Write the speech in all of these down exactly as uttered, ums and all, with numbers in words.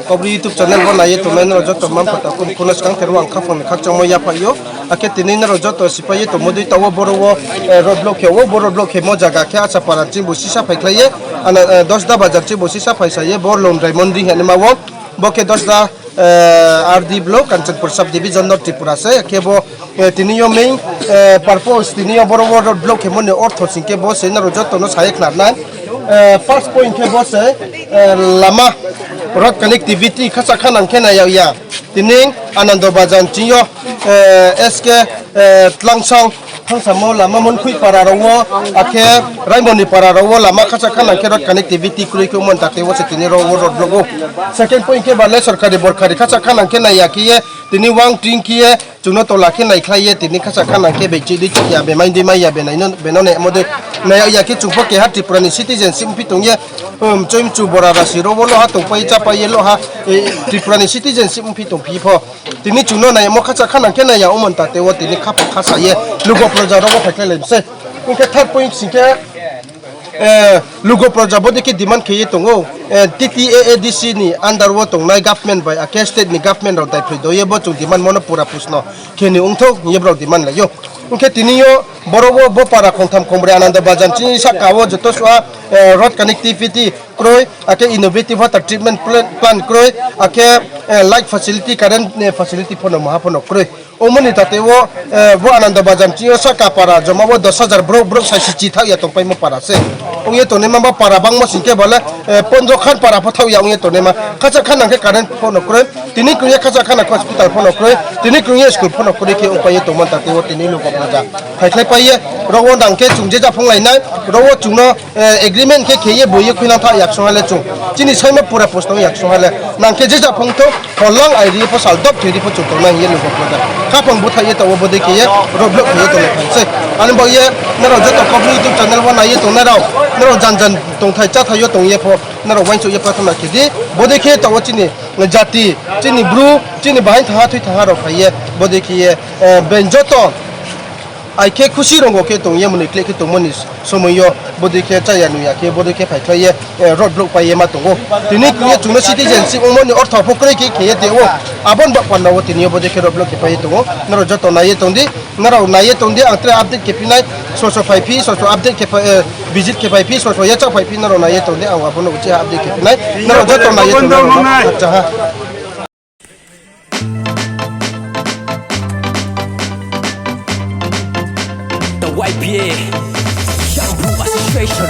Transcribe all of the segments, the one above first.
Kaubru YouTube channel wo nai ye tongnai nrao joto mma-mpha takhu mkhu no skangther wo ang khaphang ni khakchangmo yaphaih ou. Akhe tini nrao joto sipai ye tongmo dei taoh wo boro wo road block khe ou, bo road block khemo zaga khe Achapara chingbu sisa phaikhlai ye, Dosda bazar chingbu sisa phaisa ye bo Longrai Mondri hingnaima wo, bo khe Dosda R D block, Kanchanpur sub division, North Tripura se. Akhe bo tini yo main purpose, tini yo boro wo road block khemo ni ortho sing khe bo se nrao joto no sa ye khna nai. First point khe bo se lama, road connectivity khacha khanang khe nai yag ya. Tini Anando Bazar ching yo S K Tlangsang thangsamo lama Monkhui para rao wo, akhe Raimoni para rao wo lama khacha khanang khe road connectivity kroi khe ongmo ni tate wo se tini ro wo road block ou. Second point khe ba le sorkari borkari khacha khanang khe nai ya khe ye, tini wang tring khe ye, chung no tola khe naikhlai ye, tini khacha khanang khe bechih dei chih ya, bemai dei mai ya, beno nai amo dei nai yag ya khe chung pho keha Tripura ni citizenship ongphi tong ye, mchoi mchu bora rasi ro wo loha tongpai ye chápai ye loha, Tripura ni citizenship ongphi tongphi pho. Tini chung no nai yamo khacha khanang khe nai ya ongmo ni tate wo tini khaphang khasa ye lugo proja rao wo phaikhlailai mi se. Ong khe third point sing khe, lugo proja bo dei khe demand khe ye tong ou, T T A A D C ni under wo tongnai government bai akhe state ni government rao daiphroi do ye bo chung demand mo no pura pusno khe ni ongthou hing ye brao demand lai ou. Ong khe tini yo boro wo bo para khongtham khongbroi Anando Bazar chini sahka wo joto suha road connectivity kroi, akhe innovative water treatment plant kroi, akhe light facility, current facility pho no maha pho no kroi. Omo ni tate wo bo Anando Bazar ching yo sahka para joma wo dos hajar brouh brouh saisi chi thaoh ya tongpaimo para se. Ong ye tongnaima bo para bangmo sing khe bo le pondro khan para pho thaoh ya ong ye tongnaima. Khacha khanang khe current pho no kroi, tini krung ye khacha khanang khe hospital pho no kroi, tini krung ye school pho no kroi khe ongpai ye tongmo ni tate wo tini lugo proja phaikhlaipai ye, ro wo nang khe chung je japhung lai nai, ro wo chung no agreement khe khe ye boi ye khuinang thaoh yaksung ha le chung. Chini saimo pura pusno yaksung ha le. Nang khe je japhung thou, phollang ai ri pho sal dop khe ri pho chung tongnai hing ye lugo proja khaphang búthaih ye taoh wo bo dei khe ye road block khe ye tongnai phai se. Ani baoh ye nrao joto Kaubru YouTube channel wo nai ye tongnai rao, nrao jan jan tongthai cháthai yo tong ye pho, nrao uaingsouh ye prarthana khe di. Bo dei khe taoh wo chini jati, chini bru, chini bahaing thanng ha thui thanng ha rao phai ye bo dei khe ye, being joto ai khe khusi rongo khe tong ye, mni kleh khe tongmo ni somoi yo bo dei khe chaya nung ya khe bo dei khe phaikhlai ye road block pai ye ma tong ou. Tini krung ye chung no citizenship ongmo ni ortho pho kroi khe khe ye tong ou. Abo ni baoh panda wo tini yo bo dei khe road block khe pai ye tong ou. Nrao joto nai ye tong di, nrao nai ye tong di, ang tre update khe phi nai, so so phai phi, so so update khe, visit khe phai phi, so so yachaoh phai phi, nrao nai ye tong di, ang abo no uchih ha update khe phi nai, nrao joto nai ye tong di, nrao no khakchang ha. The Y B A, Young Bru Association.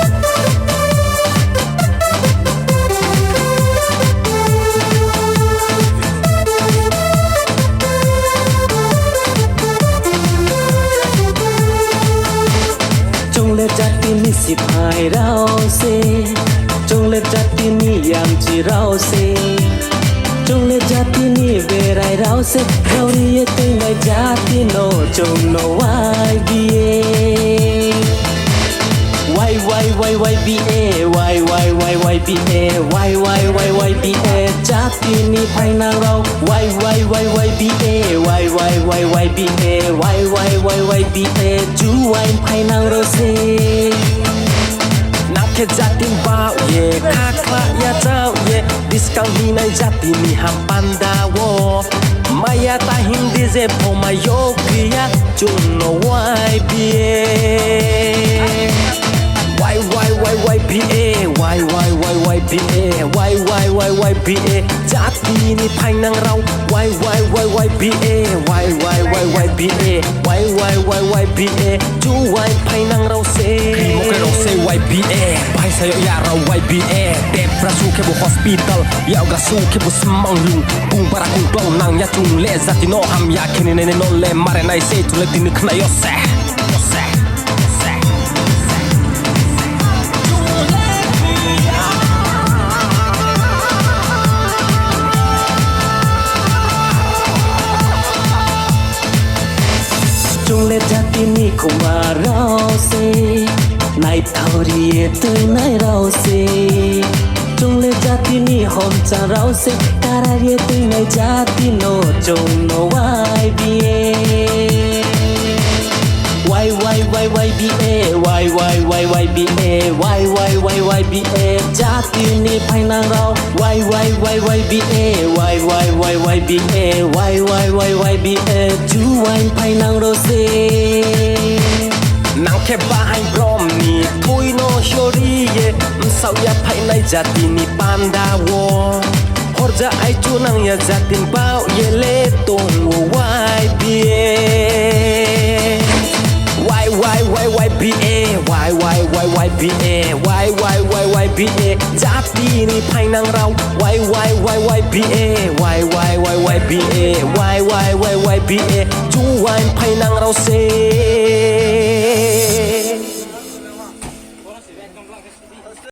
Chung le jati ni siphai rao se, chung le jati ni yamchi rao se, chung le jati ni berai rao se, khauri ye tuinai jati no chung no Y B A. Y Y Y Y B A, Y Y Y Y B A, Y Y Y Y B A, jati ni phainang rao, Y Y Y Y B A, Y Y Y Y B A, Y Y Y Y B A, juaing phainang rao se. Nang khe jati ni baoh ye, khakhla yachaoh ye, buskang hinai jati ni ham panda wo. Maya ta hing di je pho mai yo kri ya, chung no Y B A. Y Y Y Y B A, Y Y Y Y B A, Y Y Y Y B A, jati ni phainang rao, Y Y Y Y B A, Y Y Y Y B A, Y Y Y Y B A, juaing phainang rao se. Krimo khe rao se Y B A, bahai sa yo ya rao Y B A, depra su khe bo hospital, yagra su khe bo smang lung, bung bara kung tong nang ya chung le jati no ham ya khe ni nai no le mare nai se chung le tini khna yo se. Chung le jati ni khoma rao se, naithaori ye tuinai rao se. Chung le jati ni homchang rao se, kara ye tuinai jati no chung no Y B A. Y Y Y Y B A, Y Y Y Y B A, Y Y Y Y B A, jati ni phainang rao. Y Y Y Y B A, Y Y Y Y B A, Y Y Y Y B A, juaing phainang rao se. Nang khe bahai brom ni thui no hiori ye, bsaoh ya phainai jati ni panda wo. Horja aichu nang ya jati ni baoh ye le tong wo Y B A. Y Y Y Y B A, Y Y Y Y B A, Y Y Y Y B A, jati ni phainang rao. Y Y Y Y B A, Y Y Y Y B A, Y Y Y Y B A, juaing phainang rao se.